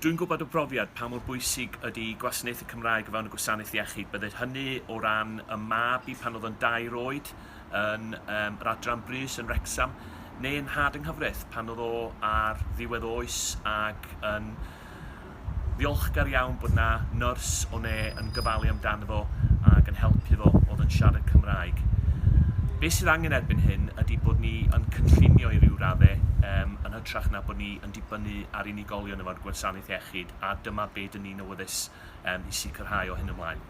Dwi'n gwybod o brofiad pa mor bwysig ydy gwasanaethu Cymraeg o fewn y gwasanaeth iechyd. Bydde hynny o ran y mab i pan oedd o'n dair oed yn um, yr adran brys yn Wrecsam, neu yn nhad yng nghyfraith pan oedd o ar ddiwedd oes ac yn ddiolchgar iawn bod 'na nyrs o ne yn gofalu amdano fo ac yn helpu fo oedd yn siarad Cymraeg. Be sydd angen erbyn hyn ydy bod ni yn cynllunio i ryw radde um, yn hytrach na bod ni yn dibynnu ar unigolion efo'r gwasanaeth iechyd a dyma be dyn ni'n awyddus um, i sicrhau o hyn ymlaen.